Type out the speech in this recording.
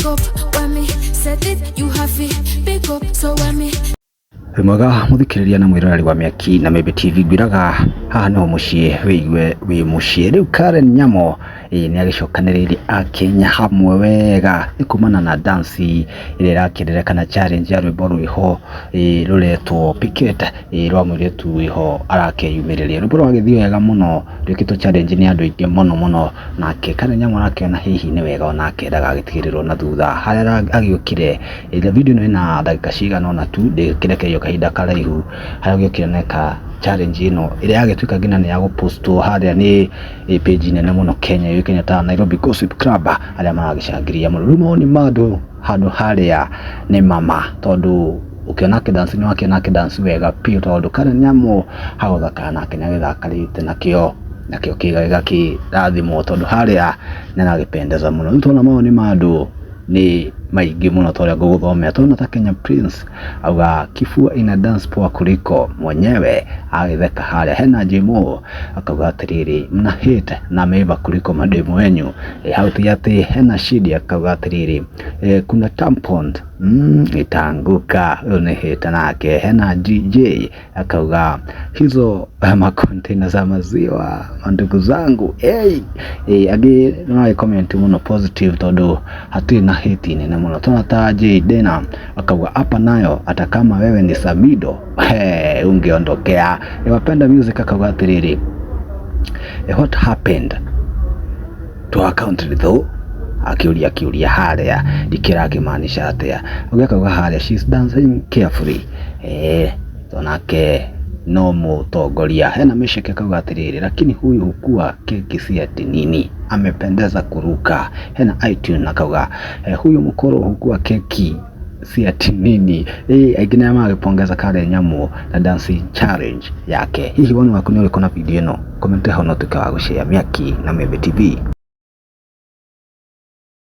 Pick up when me set it, you have it. Pick up, so when me Wĩ mwega mũthikĩrĩria na mwĩroreri wa Mĩaki na Mĩmbi TV, ngwĩraga haha nĩho mũciĩ wĩigue wĩ mũciĩ. Rĩu Karen Nyamu ĩĩ nĩ agĩcokanĩrĩirie akenya hamwe wega nĩ kumana na dance ĩrĩa ĩrakĩenderea kana challenge ya rwĩmbo rwĩho ĩĩ rũretwo Pick It ĩĩ rwa mũirĩtu wĩho arakĩyumĩrĩria. Rwĩmbo rũragĩthiĩ wega mũno rwĩkĩtwo challenge nĩ andũ aingĩ mũno mũno, nake Karen Nyamu arakĩona hihi nĩ wega onake ndagagĩtigĩrĩrwo na thutha harĩa agĩũkire. Video ĩno ĩna ndagĩka cigana ũna tu ndĩkĩrekererio kahinda karaihu harĩa agĩũkire na eka challenge ĩno ĩrĩa yagĩtuĩka nginya nĩ ya gũpostwo harĩa nĩ page nene mũno Kenya yũĩkaine ta Nairobi Gossip Club arĩa maragĩcangĩria mũno. Rĩu mawoni ma andũ handũ harĩa nĩ mama tondũ ũkĩona akĩ dance nĩ wakĩona akĩ dance wega biũ tondũ Karen Nyamu hagũthakara nake nĩ agĩthakarĩte nakĩo nakĩo kĩga gĩgakĩrathimwo tondũ harĩa nĩ aragĩpendeza mũno. Rĩu tuona mawoni ma andũ nĩ maingĩ mũno ta ũrĩa ngũgũthomera. Tũrona ta Kenya Prince auga kifua ina dance poa kuliko mwenyewe agĩtheka harĩa. Hena Jmo akauga atĩrĩrĩ, mna hate na ameiva kuliko mademu wenyu. Hau ti atĩ hena Shidi akauga atĩrĩrĩ, kuna tampon itaanguka. Ũyũ nĩ hater nake. Hena GJ akauga hizo makontena za maziwa mandugu zangu, hey! Angĩ nĩ comment mũno positive tondũ hatirĩ na hate nene mũno. Tũrona ta J Dena akauga hapa nayo hata kama wewe ni Samido, hey, ungeondokea. Wapenda Music akauga atĩrĩrĩ, what happened to our country though, akiuria akiuria harĩa ndikĩra akĩmaanisha atĩa. Ũngĩ akauga harĩa she's dancing carefully, onake no mũtongoria. Hena Meshek akauga atĩrĩrĩ, lakini huyu hukua keki si ati nini, amependeza kuruka. Hena iTunes akauga huyu mkoro hukua keki si ati nini. Aingĩ nĩ maragĩpongeza Karen Nyamu na dancing challenge yake. Hihi woni waku nĩ ũrĩkũ na video ĩno? Comment hau na ũtuĩke wa gũshare. Mĩaki na Mĩmbi TV.